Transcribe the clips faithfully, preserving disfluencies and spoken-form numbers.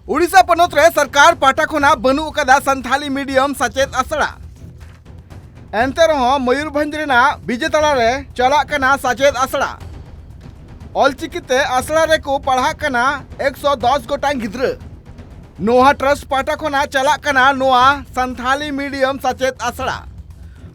ᱩᱲᱤᱥᱥᱟ ᱯᱚᱱᱚᱛ ᱨᱮ ᱥᱚᱨᱠᱟᱨ ᱯᱟᱦᱴᱟ ᱠᱷᱚᱱᱟᱜ ᱵᱟᱹᱱᱩᱜ ᱟᱠᱟᱫᱟ ᱥᱟᱱᱛᱷᱟᱞᱤ ᱢᱤᱰᱤᱭᱟᱢ ᱥᱟᱪᱮᱫ ᱟᱥᱲᱟ᱾ ᱮᱱᱛᱮ ᱨᱮᱦᱚᱸ ᱢᱚᱭᱩᱨᱵᱷᱚᱸᱡᱽ ᱨᱮᱱᱟᱜ ᱵᱤᱡᱮᱛᱟᱲᱟ ᱨᱮ ᱪᱟᱞᱟᱜ ᱠᱟᱱᱟ ᱥᱟᱪᱮᱫ ᱟᱥᱲᱟ᱾ ᱚᱞᱪᱤᱠᱤ ᱛᱮ ᱟᱥᱲᱟ ᱨᱮᱠᱚ ᱯᱟᱲᱦᱟᱜ ᱠᱟᱱᱟ ᱮᱠᱥᱚ ᱫᱚᱥ ᱜᱚᱴᱟᱝ ᱜᱤᱫᱽᱨᱟᱹ᱾ ᱱᱚᱣᱟ ᱴᱨᱟᱥᱴ ᱯᱟᱦᱴᱟ ᱠᱷᱚᱱᱟᱜ ᱪᱟᱞᱟᱜ ᱠᱟᱱᱟ ᱱᱚᱣᱟ ᱥᱟᱱᱛᱷᱟᱞᱤ ᱢᱤᱰᱤᱭᱟᱢ ᱥᱟᱪᱮᱫ ᱟᱥᱲᱟ᱾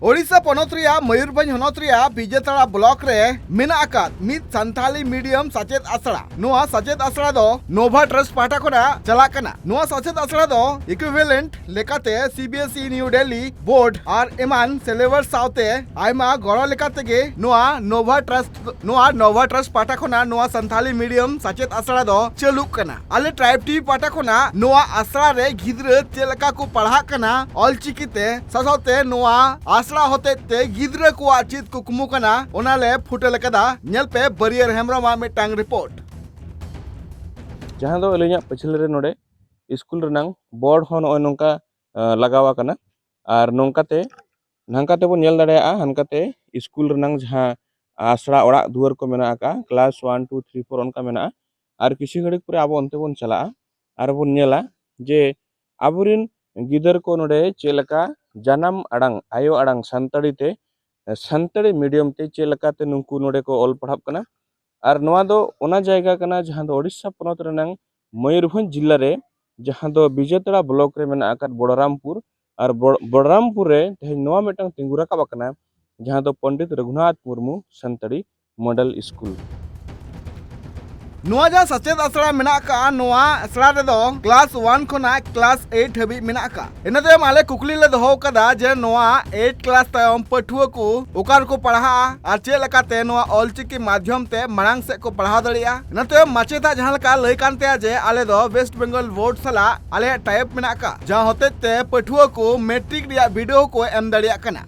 ᱳᱰᱤᱥᱟ ᱯᱚᱱᱚᱛ ᱨᱮᱭᱟᱜ ᱢᱚᱭᱩᱨᱵᱷᱚᱸᱡᱽ ᱦᱚᱱᱚᱛ ᱨᱮᱭᱟᱜ ᱵᱤᱡᱮᱛᱟᱲᱟ ᱵᱞᱚᱠ ᱨᱮ ᱢᱮᱱᱟᱜ ᱟᱠᱟᱫ ᱢᱤᱫ ᱥᱟᱱᱛᱷᱟᱞᱤ ᱢᱤᱰᱤᱭᱟᱢ ᱥᱟᱪᱮᱫ ᱟᱥᱲᱟ᱾ ᱱᱚᱣᱟ ᱥᱟᱪᱮᱫ ᱟᱥᱲᱟ ᱫᱚ ᱱᱳᱵᱷᱟ ᱴᱨᱟᱥᱴ ᱯᱟᱦᱴᱟ ᱠᱷᱚᱱᱟᱜ ᱪᱟᱞᱟᱜ ᱠᱟᱱᱟ᱾ ᱱᱚᱣᱟ ᱥᱟᱪᱮᱫ ᱟᱥᱲᱟ ᱫᱚ ᱤᱠᱩᱭᱵᱷᱮᱞᱮᱱᱴ ᱞᱮᱠᱟᱛᱮ C B S E new Delhi board ᱟᱨ ᱮᱢᱟᱱ ᱥᱤᱞᱮᱵᱟᱥ ᱥᱟᱶᱛᱮ ᱟᱭᱢᱟ ᱜᱚᱲᱚ ᱞᱮᱠᱟ ᱛᱮᱜᱮ ᱱᱚᱣᱟ ᱱᱳᱵᱷᱟ ᱴᱨᱟᱥᱴ, ᱱᱚᱣᱟ ᱱᱳᱵᱷᱟ ᱴᱨᱟᱥᱴ ᱯᱟᱦᱴᱟ ᱠᱷᱚᱱᱟᱜ ᱱᱚᱣᱟ ᱥᱟᱱᱛᱷᱟᱞᱤ ᱢᱤᱰᱤᱭᱟᱢ ᱥᱟᱪᱮᱫ ᱟᱥᱲᱟ ᱫᱚ ᱪᱟᱹᱞᱩᱜ ᱠᱟᱱᱟ᱾ ᱟᱞᱮ ᱴᱨᱟᱭᱤᱵᱽ ᱴᱤ ᱯᱟᱦᱴᱟ ᱠᱷᱚᱱᱟᱜ ᱱᱚᱣᱟ ᱟᱥᱲᱟ ᱨᱮ ᱜᱤᱫᱽᱨᱟᱹ ᱪᱮᱫ ᱞᱮᱠᱟ ᱠᱚ ᱯᱟᱲᱦᱟᱜ ᱠᱟᱱᱟ ᱚᱞᱪᱤᱠᱤ ᱛᱮ, ᱥᱟᱶ ᱥᱟᱶᱛᱮ ᱱᱚᱣᱟ ᱟᱥᱲᱟ ᱦᱚᱛᱮᱡ ᱛᱮ ᱜᱤᱫᱽᱨᱟᱹ ᱠᱚᱣᱟᱜ ᱪᱮᱫ ᱠᱩᱠᱢᱩ ᱠᱟᱱᱟ, ᱚᱱᱟ ᱞᱮ ᱯᱷᱩᱴᱟᱹ ᱞᱮᱠᱟᱫᱟ᱾ ᱧᱮᱞ ᱯᱮ ᱵᱟᱹᱨᱭᱟᱹᱨ ᱦᱮᱢᱵᱨᱚᱢᱟᱜ ᱢᱤᱫᱴᱟᱝ ᱨᱤᱯᱳᱨᱴ᱾ ᱡᱟᱦᱟᱸ ᱫᱚ ᱟᱹᱞᱤᱧᱟᱜ ᱯᱟᱹᱪᱷᱞᱟᱹ ᱨᱮ ᱱᱚᱰᱮ ᱥᱠᱩᱞ ᱨᱮᱱᱟᱝ ᱵᱳᱨᱰ ᱦᱚᱸ ᱱᱚᱜᱼᱚᱭ ᱱᱚᱝᱠᱟ, ᱟᱸ, ᱞᱟᱜᱟᱣ ᱟᱠᱟᱱᱟ᱾ ᱟᱨ ᱱᱚᱝᱠᱟᱛᱮ, ᱱᱚᱝᱠᱟ ᱛᱮᱵᱚᱱ ᱧᱮᱞ ᱫᱟᱲᱮᱭᱟᱜᱼᱟ, ᱦᱟᱱᱠᱟᱛᱮ ᱥᱠᱩᱞ ᱨᱮᱱᱟᱝ ᱡᱟᱦᱟᱸ ᱟᱥᱲᱟ ᱚᱲᱟᱜ ᱫᱩᱣᱟᱹᱨ ᱠᱚ ᱢᱮᱱᱟᱜ ᱟᱠᱟᱫᱼᱟ, class one, two, three, four ᱚᱱᱠᱟ ᱢᱮᱱᱟᱜᱼᱟ᱾ ᱟᱨ ᱠᱤᱪᱷᱩ ᱜᱷᱟᱹᱲᱤᱡ ᱯᱚᱨᱮ ᱟᱵᱚ ᱚᱱᱛᱮ ᱵᱚᱱ ᱪᱟᱞᱟᱜᱼᱟ ᱟᱨ ᱵᱚᱱ ᱧᱮᱞᱟ ᱡᱮ ᱟᱵᱚᱨᱮᱱ ᱜᱤᱫᱟᱹᱨ ᱠᱚ ᱱᱚᱰᱮ ᱪᱮᱫ ᱞᱮᱠᱟ ᱡᱟᱱᱟᱢ ᱟᱲᱟᱝ, ᱟᱭᱳ ᱟᱲᱟᱝ ᱥᱟᱱᱛᱟᱲᱤ ᱛᱮ, ᱥᱟᱱᱛᱟᱲᱤ ᱢᱤᱰᱤᱭᱟᱢ ᱛᱮ ᱪᱮᱫ ᱞᱮᱠᱟᱛᱮ ᱱᱩᱠᱩ ᱱᱚᱰᱮ ᱠᱚ ᱚᱞ ᱯᱟᱲᱦᱟᱜ ᱠᱟᱱᱟ᱾ ᱟᱨ ᱱᱚᱣᱟ ᱫᱚ ᱚᱱᱟ ᱡᱟᱭᱜᱟ ᱠᱟᱱᱟ ᱡᱟᱦᱟᱸ ᱫᱚ ᱳᱰᱤᱥᱟ ᱯᱚᱱᱚᱛ ᱨᱮᱱᱟᱝ ᱢᱚᱭᱩᱨᱵᱷᱚᱸᱡᱽ ᱡᱤᱞᱟ ᱨᱮ, ᱡᱟᱦᱟᱸ ᱫᱚ ᱵᱤᱡᱮᱛᱟᱲᱟ ᱵᱞᱚᱠ ᱨᱮ ᱢᱮᱱᱟᱜ ᱟᱠᱟᱫ ᱵᱚᱲᱚᱨᱟᱢᱯᱩᱨ᱾ ᱟᱨ ᱵᱚᱲ-, ᱵᱚᱲᱚᱨᱟᱢᱯᱩᱨ ᱨᱮ ᱛᱮᱦᱮᱧ ᱱᱚᱣᱟ ᱢᱤᱫᱴᱟᱝ ᱛᱤᱸᱜᱩ ᱨᱟᱠᱟᱵ ᱟᱠᱟᱱᱟ, ᱡᱟᱦᱟᱸ ᱫᱚ ᱯᱚᱱᱰᱤᱛ ᱨᱚᱜᱷᱩᱱᱟᱛᱷ ᱢᱩᱨᱢᱩ ᱥᱟᱱᱛᱟᱲᱤ ᱢᱚᱰᱮᱞ ᱥᱠᱩᱞ᱾ ᱱᱚᱣᱟ ᱡᱟᱦᱟᱸ ᱥᱮᱪᱮᱫ ᱟᱥᱲᱟ ᱢᱮᱱᱟᱜ ᱟᱠᱟᱫᱼᱟ, ᱱᱚᱣᱟ ᱟᱥᱲᱟ ᱨᱮᱫᱚ ᱠᱞᱟᱥ ᱚᱣᱟᱱ ᱠᱷᱚᱱᱟᱜ ᱠᱞᱟᱥ ᱮᱭᱤᱴ ᱦᱟᱹᱵᱤᱡ ᱢᱮᱱᱟᱜ ᱟᱠᱟᱫᱼᱟ᱾ ᱤᱱᱟᱹ ᱛᱟᱭᱚᱢ ᱟᱞᱮ ᱠᱩᱠᱞᱤ ᱞᱮ ᱫᱚᱦᱚ ᱟᱠᱟᱫᱟ ᱡᱮ ᱱᱚᱣᱟ ᱮᱭᱤᱴ ᱠᱞᱟᱥ ᱛᱟᱭᱚᱢ ᱯᱟᱹᱴᱷᱩᱣᱟᱹ ᱠᱚ ᱚᱠᱟ ᱨᱮᱠᱚ ᱯᱟᱲᱦᱟᱜᱼᱟ ᱟᱨ ᱪᱮᱫ ᱞᱮᱠᱟᱛᱮ ᱱᱚᱣᱟ ᱚᱞᱪᱤᱠᱤ ᱢᱟᱫᱽᱫᱷᱚᱢ ᱛᱮ ᱢᱟᱲᱟᱝ ᱥᱮᱫ ᱠᱚ ᱯᱟᱲᱦᱟᱣ ᱫᱟᱲᱮᱭᱟᱜᱼᱟ᱾ ᱤᱱᱟᱹ ᱛᱟᱭᱚᱢ ᱢᱟᱪᱮᱫᱟᱜ ᱡᱟᱦᱟᱸ ᱞᱮᱠᱟ ᱞᱟᱹᱭ ᱠᱟᱱ ᱛᱟᱭᱟ ᱡᱮ ᱟᱞᱮ ᱫᱚ ᱣᱮᱥᱴ ᱵᱮᱝᱜᱚᱞ ᱵᱳᱨᱰ ᱥᱟᱞᱟᱜ ᱟᱞᱮᱭᱟᱜ ᱴᱟᱭᱤᱯ ᱢᱮᱱᱟᱜ ᱟᱠᱟᱫ, ᱡᱟᱦᱟᱸ ᱦᱚᱛᱮᱡ ᱛᱮ ᱯᱟᱹᱴᱷᱩᱣᱟᱹ ᱠᱚ ᱢᱮᱴᱨᱤᱠ ᱨᱮᱭᱟᱜ ᱵᱤᱰᱟᱹᱣ ᱠᱚ ᱮᱢ ᱫᱟᱲᱮᱭᱟᱜ ᱠᱟᱱᱟ᱾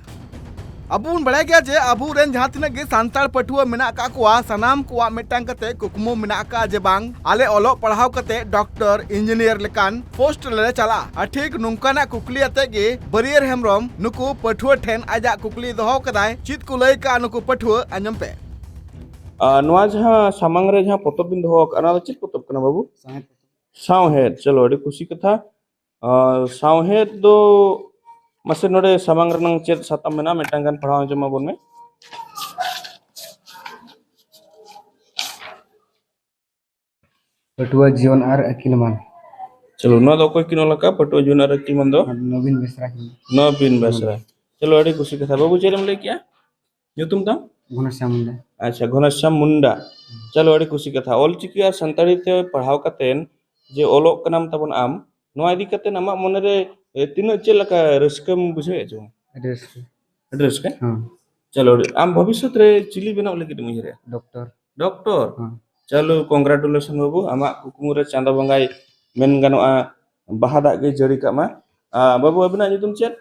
ᱟᱵᱚ ᱵᱚᱱ ᱵᱟᱲᱟᱭ ᱜᱮᱭᱟ ᱡᱮ ᱟᱵᱚᱨᱮᱱ ᱡᱟᱦᱟᱸ ᱛᱤᱱᱟᱹᱜ ᱜᱮ ᱥᱟᱱᱛᱟᱲ ᱯᱟᱹᱴᱷᱩᱣᱟᱹ ᱢᱮᱱᱟᱜ ᱟᱠᱟᱫ ᱠᱚᱣᱟ, ᱥᱟᱱᱟᱢ ᱠᱚᱣᱟᱜ ᱢᱤᱫᱴᱟᱝ ᱠᱟᱛᱮ ᱠᱩᱠᱢᱩ ᱢᱮᱱᱟᱜ ᱟᱠᱟᱫ ᱡᱮ ᱵᱟᱝ ᱟᱞᱮ ᱚᱞᱚᱜ ᱯᱟᱲᱦᱟᱣ ᱠᱟᱛᱮ ᱰᱚᱠᱴᱚᱨ, ᱤᱧᱡᱤᱱᱤᱭᱟᱨ ᱞᱮᱠᱟᱱ ᱯᱳᱥᱴ ᱨᱮᱞᱮ ᱪᱟᱞᱟᱜᱼᱟ᱾ ᱟᱨ ᱴᱷᱤᱠ ᱱᱚᱝᱠᱟᱱᱟᱜ ᱠᱩᱠᱞᱤ ᱟᱛᱮ ᱜᱮ ᱵᱟᱹᱨᱭᱟᱹᱨ ᱦᱮᱢᱵᱨᱚᱢ ᱱᱩᱠᱩ ᱯᱟᱹᱴᱷᱩᱣᱟᱹ ᱴᱷᱮᱱ ᱟᱡᱟᱜ ᱠᱩᱠᱞᱤ ᱫᱚᱦᱚ ᱠᱟᱫᱟᱭ᱾ ᱪᱮᱫ ᱠᱚ ᱞᱟᱹᱭ ᱠᱟᱜᱼᱟ ᱱᱩᱠᱩ ᱯᱟᱹᱴᱷᱩᱣᱟᱹ, ᱟᱸᱡᱚᱢ ᱯᱮ᱾ ᱟᱨ ᱱᱚᱣᱟ ᱡᱟᱦᱟᱸ ᱥᱟᱢᱟᱝ ᱨᱮ ᱡᱟᱦᱟᱸ ᱯᱚᱛᱚᱵ ᱵᱤᱱ ᱫᱚᱦᱚ ᱟᱠᱟᱫᱼᱟ, ᱱᱚᱣᱟ ᱫᱚ ᱪᱮᱫ ᱯᱚᱛᱚᱵ ᱠᱟᱱᱟ ᱵᱟᱹᱵᱩ? ᱥᱟᱶᱦᱮᱫ ᱯᱚᱛᱚᱵ᱾ ᱥᱟᱶᱦᱮᱫ, ᱪᱚᱞᱚ, ᱟᱹᱰᱤ ᱠᱩᱥᱤ ᱠᱟᱛᱷᱟ᱾ ᱟᱨ ᱥᱟᱶᱦᱮᱫ ᱫᱚ ᱢᱟᱥᱮ ᱱᱚᱰᱮ ᱥᱟᱢᱟᱝ ᱨᱮᱱᱟᱝ ᱪᱮᱫ ᱥᱟᱛᱟᱢ ᱢᱮᱱᱟᱜᱼᱟ, ᱢᱤᱫᱴᱟᱝ ᱜᱟᱱ ᱯᱟᱲᱦᱟᱣ ᱟᱸᱡᱚᱢ ᱟᱵᱚᱱ ᱢᱮ᱾ ᱯᱟᱹᱴᱷᱩᱣᱟᱹ ᱡᱤᱭᱚᱱ ᱟᱨ ᱟᱹᱠᱤᱞ ᱢᱟᱱ᱾ ᱪᱚᱞᱚ, ᱱᱚᱣᱟ ᱫᱚ ᱚᱠᱚᱭ ᱠᱤᱱ ᱚᱞ ᱟᱠᱟᱫ? ᱯᱟᱹᱴᱷᱩᱣᱟᱹ ᱡᱤᱭᱚᱱ ᱟᱨ ᱟᱹᱠᱤᱞ ᱢᱟᱱ ᱫᱚ ᱱᱚᱵᱤᱱ ᱵᱮᱥᱨᱟ ᱠᱤᱱ᱾ ᱱᱚᱵᱤᱱ ᱵᱮᱥᱨᱟ᱾ ᱪᱚᱞᱚ, ᱟᱹᱰᱤ ᱠᱩᱥᱤ ᱠᱟᱛᱷᱟ᱾ ᱵᱟᱹᱵᱩ, ᱪᱮᱫ ᱮᱢ ᱞᱟᱹᱭ ᱠᱮᱜᱼᱟ? ᱧᱩᱛᱩᱢ ᱛᱟᱢ? ᱜᱷᱚᱱᱚᱥᱭᱟᱢ ᱢᱩᱱᱰᱟ᱾ ᱟᱪᱪᱷᱟ, ᱜᱷᱚᱱᱚᱥᱭᱟᱢ ᱢᱩᱱᱰᱟ᱾ ᱪᱚᱞᱚ, ᱟᱹᱰᱤ ᱠᱩᱥᱤ ᱠᱟᱛᱷᱟ᱾ ᱚᱞᱪᱤᱠᱤ ᱟᱨ ᱥᱟᱱᱛᱟᱲᱤ ᱛᱮ ᱯᱟᱲᱦᱟᱣ ᱠᱟᱛᱮᱱ ᱡᱮ ᱚᱞᱚᱜ ᱠᱟᱱᱟᱢ ᱛᱟᱵᱚᱱ ᱟᱢ, ᱱᱚᱣᱟ ᱤᱫᱤ ᱠᱟᱛᱮ ᱟᱢᱟᱜ ᱢᱚᱱᱮᱨᱮ, ᱮ, ᱛᱤᱱᱟᱹᱜ ᱪᱮᱫ ᱞᱮᱠᱟ ᱨᱟᱹᱥᱠᱟᱹᱢ ᱵᱩᱡᱷᱟᱹᱣᱮᱫ ᱪᱚᱝ? ᱟᱹᱰᱤ ᱨᱟᱹᱥᱠᱟᱹ᱾ ᱟᱹᱰᱤ ᱨᱟᱹᱥᱠᱟᱹ? ᱦᱮᱸ᱾ ᱪᱚᱞᱚ, ᱟᱹᱰᱤ, ᱟᱢ ᱵᱷᱚᱵᱤᱥᱥᱚᱛ ᱨᱮ ᱪᱤᱞᱤ ᱵᱮᱱᱟᱣ ᱞᱟᱹᱜᱤᱫ ᱮᱢ ᱩᱭᱦᱟᱹᱨᱮᱫᱼᱟ? ᱰᱚᱠᱴᱚᱨ᱾ ᱰᱚᱠᱴᱚᱨ? ᱦᱮᱸ᱾ ᱪᱚᱞᱚ, congratulation ᱵᱟᱹᱵᱩ, ᱟᱢᱟᱜ ᱠᱩᱠᱢᱩ ᱨᱮ ᱪᱟᱸᱫᱚ ᱵᱚᱸᱜᱟᱭ, ᱢᱮᱱ ᱜᱟᱱᱚᱜᱼᱟ, ᱵᱟᱦᱟ ᱫᱟᱜ ᱜᱮ ᱡᱟᱹᱲᱤ ᱠᱟᱜ ᱢᱟ᱾ ᱟ, ᱵᱟᱹᱵᱩ, ᱟᱹᱵᱤᱱᱟᱜ ᱧᱩᱛᱩᱢ ᱪᱮᱫ?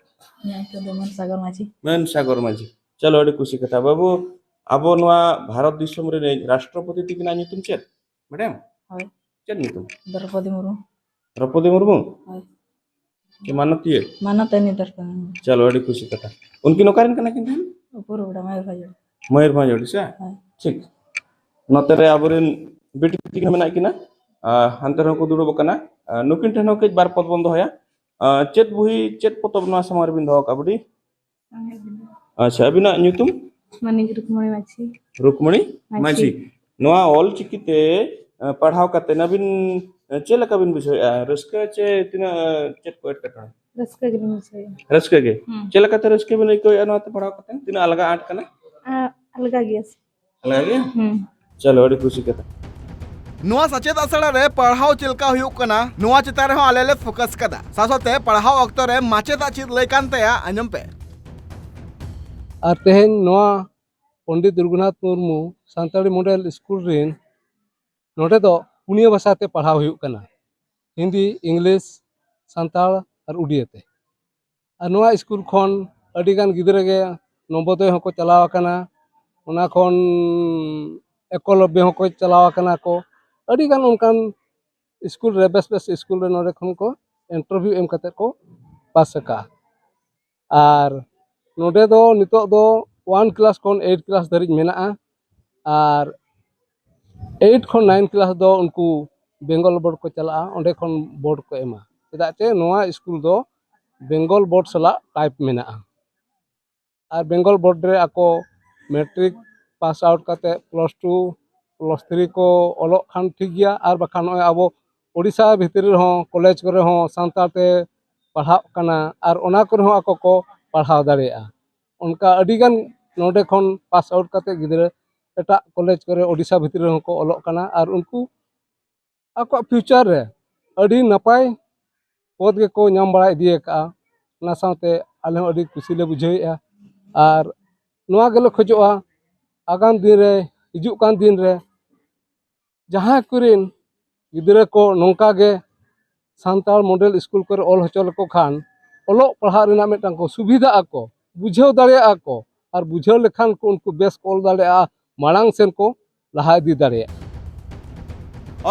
ᱤᱧᱟᱹᱜ ᱧᱩᱛᱩᱢ ᱫᱚ ᱢᱟᱹᱱ ᱥᱟᱜᱚᱨ ᱢᱟᱹᱡᱷᱤ᱾ ᱢᱟᱹᱱ ᱥᱟᱜᱚᱨ ᱢᱟᱹᱡᱷᱤ᱾ ᱪᱚᱞᱚ, ᱟᱹᱰᱤ ᱠᱩᱥᱤ ᱠᱟᱛᱷᱟ᱾ ᱵᱟᱹᱵᱩ, ᱟᱵᱚ ᱱᱚᱣᱟ ᱵᱷᱟᱨᱚᱛ ᱫᱤᱥᱚᱢ ᱨᱤᱱᱤᱡ ᱨᱟᱥᱴᱨᱚᱯᱚᱛᱤ ᱛᱤᱠᱤᱱᱟᱜ ᱧᱩᱛᱩᱢ ᱪᱮᱫ? ᱵᱟᱰᱟᱭᱟᱢ? ᱦᱳᱭ᱾ ᱪᱮᱫ ᱧᱩᱛᱩᱢ? ᱫᱨᱚᱯᱚᱫᱤ ᱢᱩᱨᱢᱩ᱾ ᱫᱨᱚᱯᱚᱫᱤ ᱢᱩᱨᱢᱩ? ᱦᱳᱭ᱾ ᱠᱤ ᱢᱟᱱᱚᱛᱤᱭᱟᱹ? ᱢᱟᱱᱚᱛᱟᱱᱤ ᱫᱨᱚᱯᱚᱫᱤ ᱢᱩᱨᱢᱩ᱾ ᱪᱚᱞᱚ, ᱟᱹᱰᱤ ᱠᱩᱥᱤ ᱠᱟᱛᱷᱟ᱾ ᱩᱱᱠᱤᱱ ᱚᱠᱟ ᱨᱮᱱ ᱠᱟᱱᱟ ᱠᱤᱱ ᱛᱟᱦᱮᱱ? ᱩᱯᱚᱨ ᱵᱮᱲᱟ, ᱢᱚᱭᱩᱨᱵᱷᱚᱸᱡᱽ᱾ ᱢᱚᱭᱩᱨᱵᱷᱚᱸᱡᱽ, ᱳᱰᱤᱥᱟ? ᱦᱳᱭ᱾ ᱴᱷᱤᱠ᱾ ᱱᱚᱛᱮ ᱨᱮ ᱟᱵᱚᱨᱮᱱ ᱵᱤᱴᱤ ᱛᱤᱠᱤᱱ ᱢᱮᱱᱟᱜ ᱠᱤᱱᱟ, ᱟᱨ ᱦᱟᱱᱛᱮ ᱨᱮᱦᱚᱸ ᱠᱚ ᱫᱩᱲᱩᱵ ᱟᱠᱟᱱᱟ᱾ ᱟᱨ ᱱᱩᱠᱤᱱ ᱴᱷᱮᱱ ᱦᱚᱸ ᱠᱟᱹᱡ ᱵᱟᱨ ᱯᱚᱫ ᱵᱚᱱ ᱫᱚᱦᱚᱭᱟ᱾ ᱟᱨ ᱪᱮᱫ ᱵᱩᱦᱤ, ᱪᱮᱫ ᱯᱚᱛᱚᱵ ᱱᱚᱣᱟ ᱥᱟᱢᱟᱝ ᱨᱮᱵᱤᱱ ᱫᱚᱦᱚ ᱟᱠᱟᱫᱼᱟ, ᱵᱩᱰᱤ? ᱟᱪᱪᱷᱟ, ᱟᱹᱵᱤᱱᱟᱜ ᱧᱩᱛᱩᱢ? ᱢᱟᱹᱱᱤᱠ ᱨᱩᱠᱢᱚᱬᱤ ᱢᱟᱹᱡᱷᱤ᱾ ᱨᱩᱠᱢᱚᱬᱤ ᱢᱟᱹᱡᱷᱤ᱾ ᱢᱟᱹᱡᱷᱤ᱾ ᱱᱚᱣᱟ ᱚᱞ ᱪᱤᱠᱤ ᱛᱮ, ᱮ, ᱯᱟᱲᱦᱟᱣ ᱠᱟᱛᱮ ᱟᱹᱵᱤᱱ, ᱮ, ᱪᱮᱫ ᱞᱮᱠᱟ ᱵᱤᱱ ᱵᱩᱡᱷᱟᱹᱣᱮᱫᱼᱟ? ᱨᱟᱹᱥᱠᱟᱹ ᱪᱮ ᱛᱤᱱᱟᱹᱜ, ᱮ, ᱪᱮᱫ ᱠᱚ ᱮᱴᱠᱮᱴᱚᱬᱮ? ᱨᱟᱹᱥᱠᱟᱹ ᱜᱮᱞᱤᱧ ᱵᱩᱡᱷᱟᱹᱣᱮᱫᱼᱟ᱾ ᱨᱟᱹᱥᱠᱟᱹ ᱜᱮ? ᱦᱩᱸ᱾ ᱪᱮᱫ ᱞᱮᱠᱟᱛᱮ ᱨᱟᱹᱥᱠᱟᱹ ᱵᱤᱱ ᱟᱹᱭᱠᱟᱹᱣᱮᱫᱼᱟ ᱱᱚᱣᱟ ᱛᱮ ᱯᱟᱲᱦᱟᱣ ᱠᱟᱛᱮ? ᱛᱤᱱᱟᱹᱜ ᱟᱞᱜᱟ ᱟᱸᱴ ᱠᱟᱱᱟ? ᱟ, ᱟᱞᱜᱟ ᱜᱮᱭᱟ ᱥᱮ᱾ ᱟᱞᱜᱟ ᱜᱮᱭᱟ? ᱦᱩᱸ᱾ ᱪᱚᱞᱚ, ᱟᱹᱰᱤ ᱠᱩᱥᱤ ᱠᱟᱛᱷᱟ᱾ ᱱᱚᱣᱟ ᱥᱮᱪᱮᱫ ᱟᱥᱲᱟ ᱨᱮ ᱯᱟᱲᱦᱟᱣ ᱪᱮᱫ ᱞᱮᱠᱟ ᱦᱩᱭᱩᱜ ᱠᱟᱱᱟ, ᱱᱚᱣᱟ ᱪᱮᱛᱟᱱ ᱨᱮᱦᱚᱸ ᱟᱞᱮ ᱞᱮ ᱯᱷᱳᱠᱟᱥ ᱠᱟᱫᱟ᱾ ᱥᱟᱶ ᱥᱟᱶᱛᱮ ᱯᱟᱲᱦᱟᱣ ᱚᱠᱛᱚ ᱨᱮ ᱢᱟᱪᱮᱫᱟᱜ ᱪᱮᱫ ᱞᱟᱹᱭ ᱠᱟᱱ ᱛᱟᱭᱟ, ᱟᱸᱡᱚᱢ ᱯᱮ᱾ ᱟᱨ ᱛᱮᱦᱮᱧ ᱱᱚᱣᱟ ᱯᱚᱱᱰᱤᱛ ᱨᱚᱜᱷᱩᱱᱟᱛᱷ ᱢᱩᱨᱢᱩ ᱥᱟᱱᱛᱟᱲᱤ ᱢᱚᱰᱮᱞ ᱥᱠᱩᱞ ᱨᱮᱱ ᱱᱚᱰᱮ ᱫᱚ ᱯᱩᱱᱭᱟᱹ ᱵᱷᱟᱥᱟ ᱛᱮ ᱯᱟᱲᱦᱟᱣ ᱦᱩᱭᱩᱜ ᱠᱟᱱᱟ, ᱦᱤᱱᱫᱤ, ᱤᱝᱞᱤᱥ, ᱥᱟᱱᱛᱟᱲ ᱟᱨ ᱩᱰᱤᱭᱟᱹ ᱛᱮ᱾ ᱟᱨ ᱱᱚᱣᱟ ᱥᱠᱩᱞ ᱠᱷᱚᱱ ᱟᱹᱰᱤᱜᱟᱱ ᱜᱤᱫᱽᱨᱟᱹ ᱜᱮ ᱱᱚᱵᱳᱫᱚᱭ ᱦᱚᱸᱠᱚ ᱪᱟᱞᱟᱣ ᱟᱠᱟᱱᱟ, ᱚᱱᱟ ᱠᱷᱚᱱ ᱮᱠᱞᱚᱵᱽᱵᱚ ᱦᱚᱸᱠᱚ ᱪᱟᱞᱟᱣ ᱟᱠᱟᱱᱟ ᱠᱚ᱾ ᱟᱹᱰᱤᱜᱟᱱ ᱚᱱᱠᱟᱱ ᱥᱠᱩᱞ ᱨᱮ, ᱵᱮᱥ ᱵᱮᱥ ᱥᱠᱩᱞ ᱨᱮ ᱱᱚᱰᱮ ᱠᱷᱚᱱ ᱠᱚ ᱤᱱᱴᱟᱨᱵᱷᱤᱭᱩ ᱮᱢ ᱠᱟᱛᱮ ᱠᱚ ᱯᱟᱥ ᱟᱠᱟᱫᱼᱟ᱾ ᱟᱨ ᱱᱚᱰᱮ ᱫᱚ ᱱᱤᱛᱚᱜ ᱫᱚ ᱚᱣᱟᱱ ᱠᱞᱟᱥ ᱠᱷᱚᱱ ᱮᱭᱤᱴ ᱠᱞᱟᱥ ᱫᱷᱟᱹᱨᱤᱡ ᱢᱮᱱᱟᱜᱼᱟ᱾ ᱟᱨ ᱮᱭᱤᱴ ᱠᱷᱚᱱ ᱱᱟᱭᱤᱱ ᱠᱞᱟᱥ ᱫᱚ ᱩᱱᱠᱩ ᱵᱮᱝᱜᱚᱞ ᱵᱳᱨᱰ ᱠᱚ ᱪᱟᱞᱟᱜᱼᱟ, ᱚᱸᱰᱮ ᱠᱷᱚᱱ ᱵᱳᱨᱰ ᱠᱚ ᱮᱢᱟ᱾ ᱪᱮᱫᱟᱜ ᱪᱮ ᱱᱚᱣᱟ ᱥᱠᱩᱞ ᱫᱚ ᱵᱮᱝᱜᱚᱞ ᱵᱳᱨᱰ ᱥᱟᱞᱟᱜ ᱴᱟᱭᱤᱯ ᱢᱮᱱᱟᱜᱼᱟ᱾ ᱟᱨ ᱵᱮᱝᱜᱚᱞ ᱵᱳᱨᱰ ᱨᱮ ᱟᱠᱚ ᱢᱮᱴᱨᱤᱠ ᱯᱟᱥ ᱟᱣᱩᱴ ᱠᱟᱛᱮ ᱯᱞᱟᱥ ᱴᱩ ᱯᱞᱟᱥ ᱛᱷᱨᱤ ᱠᱚ ᱚᱞᱚᱜ ᱠᱷᱟᱱ ᱴᱷᱤᱠ ᱜᱮᱭᱟ, ᱟᱨ ᱵᱟᱠᱷᱟᱱ ᱱᱚᱜᱼᱚᱭ ᱟᱵᱚ ᱳᱰᱤᱥᱟ ᱵᱷᱤᱛᱨᱤ ᱨᱮᱦᱚᱸ ᱠᱚᱞᱮᱡᱽ ᱠᱚᱨᱮ ᱦᱚᱸ ᱥᱟᱱᱛᱟᱲ ᱛᱮ ᱯᱟᱲᱦᱟᱜ ᱠᱟᱱᱟ, ᱟᱨ ᱚᱱᱟ ᱠᱚᱨᱮ ᱦᱚᱸ ᱟᱠᱚ ᱠᱚ ᱯᱟᱲᱦᱟᱣ ᱫᱟᱲᱮᱭᱟᱜᱼᱟ᱾ ᱚᱱᱠᱟ ᱟᱹᱰᱤᱜᱟᱱ ᱱᱚᱰᱮ ᱠᱷᱚᱱ ᱯᱟᱥ ᱟᱣᱩᱴ ᱠᱟᱛᱮ ᱜᱤᱫᱽᱨᱟᱹ ᱮᱴᱟᱜ ᱠᱚᱞᱮᱡᱽ ᱠᱚᱨᱮ ᱳᱰᱤᱥᱟ ᱵᱷᱤᱛᱨᱤ ᱨᱮᱦᱚᱸ ᱠᱚ ᱚᱞᱚᱜ ᱠᱟᱱᱟ, ᱟᱨ ᱩᱱᱠᱩ ᱟᱠᱚᱣᱟᱜ ᱯᱷᱤᱭᱩᱪᱟᱨ ᱨᱮ ᱟᱹᱰᱤ ᱱᱟᱯᱟᱭ ᱯᱚᱫᱽ ᱜᱮᱠᱚ ᱧᱟᱢ ᱵᱟᱲᱟ ᱤᱫᱤ ᱟᱠᱟᱫᱼᱟ᱾ ᱚᱱᱟ ᱥᱟᱶᱛᱮ ᱟᱞᱮ ᱦᱚᱸ ᱟᱹᱰᱤ ᱠᱩᱥᱤ ᱞᱮ ᱵᱩᱡᱷᱟᱹᱣᱮᱫᱼᱟ, ᱟᱨ ᱱᱚᱣᱟ ᱜᱮᱞᱮ ᱠᱷᱚᱡᱚᱜᱼᱟ ᱟᱜᱟᱢ ᱫᱤᱱ ᱨᱮ, ᱦᱤᱡᱩᱜ ᱠᱟᱱ ᱫᱤᱱ ᱨᱮ ᱡᱟᱦᱟᱸᱭ ᱠᱚᱨᱮᱱ ᱜᱤᱫᱽᱨᱟᱹ ᱠᱚ ᱱᱚᱝᱠᱟ ᱜᱮ ᱥᱟᱱᱛᱟᱲ ᱢᱚᱰᱮᱞ ᱥᱠᱩᱞ ᱠᱚᱨᱮ ᱚᱞ ᱦᱚᱪᱚ ᱞᱮᱠᱚ ᱠᱷᱟᱱ ᱚᱞᱚᱜ ᱯᱟᱲᱦᱟᱜ ᱨᱮᱱᱟᱜ ᱢᱤᱫᱴᱟᱝ ᱠᱚ ᱥᱩᱵᱤᱫᱷᱟᱜ ᱟᱠᱚ, ᱵᱩᱡᱷᱟᱹᱣ ᱫᱟᱲᱮᱭᱟᱜᱼᱟ ᱠᱚ, ᱟᱨ ᱵᱩᱡᱷᱟᱹᱣ ᱞᱮᱠᱷᱟᱱ ᱠᱚ ᱩᱱᱠᱩ ᱵᱮᱥ ᱠᱚ ᱚᱞ ᱫᱟᱲᱮᱭᱟᱜᱼᱟ, ᱢᱟᱲᱟᱝ ᱥᱮᱱ ᱠᱚ ᱞᱟᱦᱟ ᱤᱫᱤ ᱫᱟᱲᱮᱭᱟᱜᱼᱟ᱾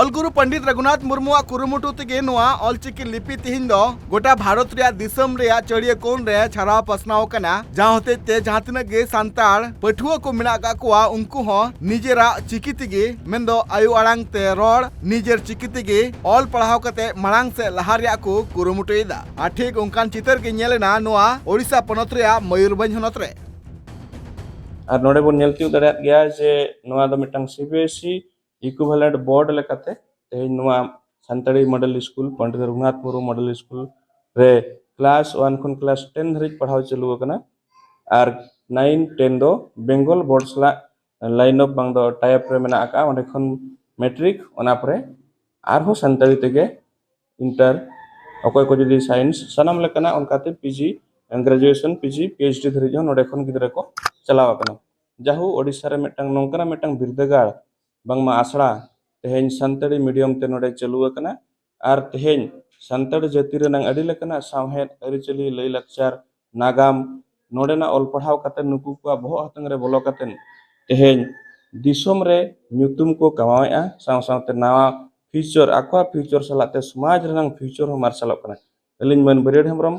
ᱚᱞ ᱜᱩᱨᱩ ᱯᱚᱱᱰᱤᱛ ᱨᱚᱜᱷᱩᱱᱟᱛᱷ ᱢᱩᱨᱢᱩᱣᱟᱜ ᱠᱩᱨᱩᱢᱩᱴᱩ ᱛᱮᱜᱮ ᱱᱚᱣᱟ ᱚᱞᱪᱤᱠᱤ ᱞᱤᱯᱤ ᱛᱮᱦᱮᱧ ᱫᱚ ᱜᱚᱴᱟ ᱵᱷᱟᱨᱚᱛ ᱨᱮᱭᱟᱜ ᱫᱤᱥᱚᱢ ᱨᱮᱭᱟᱜ ᱪᱟᱹᱲᱤᱭᱟᱹ ᱠᱳᱬ ᱨᱮ ᱪᱷᱟᱨᱟᱣ ᱯᱟᱥᱱᱟᱣ ᱟᱠᱟᱱᱟ᱾ ᱡᱟᱦᱟᱸ ᱦᱚᱛᱮᱡ ᱛᱮ ᱡᱟᱦᱟᱸ ᱛᱤᱱᱟᱹᱜ ᱜᱮ ᱥᱟᱱᱛᱟᱲ ᱯᱟᱹᱴᱷᱩᱣᱟᱹ ᱠᱚ ᱢᱮᱱᱟᱜ ᱟᱠᱟᱫ ᱠᱚᱣᱟ, ᱩᱱᱠᱩ ᱦᱚᱸ ᱱᱤᱡᱮᱨᱟᱜ ᱪᱤᱠᱤ ᱛᱮᱜᱮ, ᱢᱮᱱᱫᱚ ᱟᱭᱳ ᱟᱲᱟᱝ ᱛᱮ ᱨᱚᱲ, ᱱᱤᱡᱮᱨ ᱪᱤᱠᱤ ᱛᱮᱜᱮ ᱚᱞ ᱯᱟᱲᱦᱟᱣ ᱠᱟᱛᱮ ᱢᱟᱲᱟᱝ ᱥᱮᱫ ᱞᱟᱦᱟ ᱨᱮᱭᱟᱜ ᱠᱚ ᱠᱩᱨᱩᱢᱩᱴᱩᱭᱮᱫᱟ᱾ ᱟᱨ ᱴᱷᱤᱠ ᱚᱱᱠᱟᱱ ᱪᱤᱛᱟᱹᱨ ᱜᱮ ᱧᱮᱞ ᱮᱱᱟ ᱱᱚᱣᱟ ᱳᱰᱤᱥᱟ ᱯᱚᱱᱚᱛ ᱨᱮᱭᱟᱜ ᱢᱚᱭᱩᱨᱵᱷᱚᱸᱡᱽ ᱦᱚᱱᱚᱛ ᱨᱮ᱾ ᱟᱨ ᱱᱚᱰᱮ ᱵᱚᱱ ᱧᱮᱞ ᱛᱤᱭᱳᱜ ᱫᱟᱲᱮᱭᱟᱜ ᱜᱮᱭᱟ ᱡᱮ ᱱᱚᱣᱟ ᱫᱚ ᱢᱤᱫᱴᱟᱝ ᱥᱤ B S E equivalent board ᱞᱮᱠᱟᱛᱮ ᱛᱮᱦᱮᱧ ᱱᱚᱣᱟ Santali model school, Pandit Raghunath Murmu model school ᱨᱮ ᱠᱞᱟᱥ ᱳᱣᱟᱱ ᱠᱷᱚᱱ ᱠᱞᱟᱥ ᱴᱮᱱ ᱫᱷᱟᱹᱨᱤᱡ ᱯᱟᱲᱦᱟᱣ ᱪᱟᱹᱞᱩ ᱟᱠᱟᱱᱟ᱾ ᱟᱨ ᱱᱟᱭᱤᱱ ᱴᱮᱱ ᱫᱚ ᱵᱮᱝᱜᱚᱞ ᱵᱳᱨᱰ ᱥᱟᱞᱟᱜ ᱞᱟᱭᱤᱱ ᱚᱯ ᱵᱟᱝ ᱫᱚ ᱴᱟᱭ ᱟᱯ ᱨᱮ ᱢᱮᱱᱟᱜ ᱟᱠᱟᱫᱼᱟ᱾ ᱚᱸᱰᱮ ᱠᱷᱚᱱ ᱢᱮᱴᱨᱤᱠ, ᱚᱱᱟ ᱯᱚᱨᱮ ᱟᱨᱦᱚᱸ ᱥᱟᱱᱛᱟᱲᱤ ᱛᱮᱜᱮ ᱤᱱᱴᱟᱨ, ᱚᱠᱚᱭ ᱠᱚ ᱡᱩᱫᱤ ᱥᱟᱭᱮᱱᱥ, ᱥᱟᱱᱟᱢ ᱞᱮᱠᱟᱱᱟᱜ ᱚᱱᱠᱟᱛᱮ P G, graduation, P G, P H D ᱫᱷᱟᱹᱨᱤᱡ ᱦᱚᱸ ᱱᱚᱰᱮ ᱠᱷᱚᱱ ᱜᱤᱫᱽᱨᱟᱹ ᱠᱚ ᱪᱟᱞᱟᱣ ᱟᱠᱟᱱᱟ᱾ ᱡᱟᱦᱳ, ᱳᱰᱤᱥᱟ ᱨᱮ ᱢᱤᱫᱴᱟᱝ ᱱᱚᱝᱠᱟᱱᱟᱜ ᱢᱤᱫᱴᱟᱝ ᱵᱤᱨᱫᱟᱹᱜᱟᱲ, ᱵᱟᱝᱢᱟ ᱟᱥᱲᱟ, ᱛᱮᱦᱮᱧ ᱥᱟᱱᱛᱟᱲᱤ ᱢᱤᱰᱤᱭᱟᱢ ᱛᱮ ᱱᱚᱰᱮ ᱪᱟᱹᱞᱩ ᱟᱠᱟᱱᱟ᱾ ᱟᱨ ᱛᱮᱦᱮᱧ ᱥᱟᱱᱛᱟᱲ ᱡᱟᱹᱛᱤ ᱨᱮᱱᱟᱝ ᱟᱹᱰᱤ ᱞᱮᱠᱟᱱᱟᱜ ᱥᱟᱶᱦᱮᱫ, ᱟᱹᱨᱤᱪᱟᱹᱞᱤ, ᱞᱟᱹᱭᱼᱞᱟᱠᱪᱟᱨ, ᱱᱟᱜᱟᱢ, ᱱᱚᱰᱮᱱᱟᱜ ᱚᱞ ᱯᱟᱲᱦᱟᱣ ᱠᱟᱛᱮ ᱱᱩᱠᱩ ᱠᱚᱣᱟᱜ ᱵᱚᱦᱚᱜ ᱦᱟᱛᱟᱝ ᱨᱮ ᱵᱚᱞᱚ ᱠᱟᱛᱮ ᱛᱮᱦᱮᱧ ᱫᱤᱥᱚᱢ ᱨᱮ ᱧᱩᱛᱩᱢ ᱠᱚ ᱠᱟᱢᱟᱣᱮᱫᱼᱟ, ᱥᱟᱶ ᱥᱟᱶᱛᱮ ᱱᱟᱣᱟ ᱯᱷᱤᱭᱩᱪᱟᱨ, ᱟᱠᱚᱣᱟᱜ ᱯᱷᱤᱭᱩᱪᱟᱨ ᱥᱟᱞᱟᱜ ᱛᱮ ᱥᱚᱢᱟᱡᱽ ᱨᱮᱱᱟᱝ ᱯᱷᱤᱭᱩᱪᱟᱨ ᱦᱚᱸ ᱢᱟᱨᱥᱟᱞᱚᱜ ᱠᱟᱱᱟ᱾ ᱟᱹᱞᱤᱧ ᱢᱟᱹᱱ ᱵᱟᱹᱨᱭᱟᱹᱲ ᱦᱮᱢᱵᱨᱚᱢ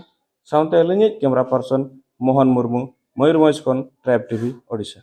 ᱥᱟᱶᱛᱮ ᱟᱹᱞᱤᱧᱤᱡ ᱠᱮᱢᱨᱟ ᱯᱟᱨᱥᱚᱱ ᱢᱳᱦᱚᱱ ᱢᱩᱨᱢᱩ, ᱢᱚᱭᱩᱨᱵᱷᱚᱸᱡᱽ ᱠᱷᱚᱱ ᱴᱨᱟᱭᱤᱵᱽ ᱴᱤᱵᱷᱤ ᱳᱰᱤᱥᱟ᱾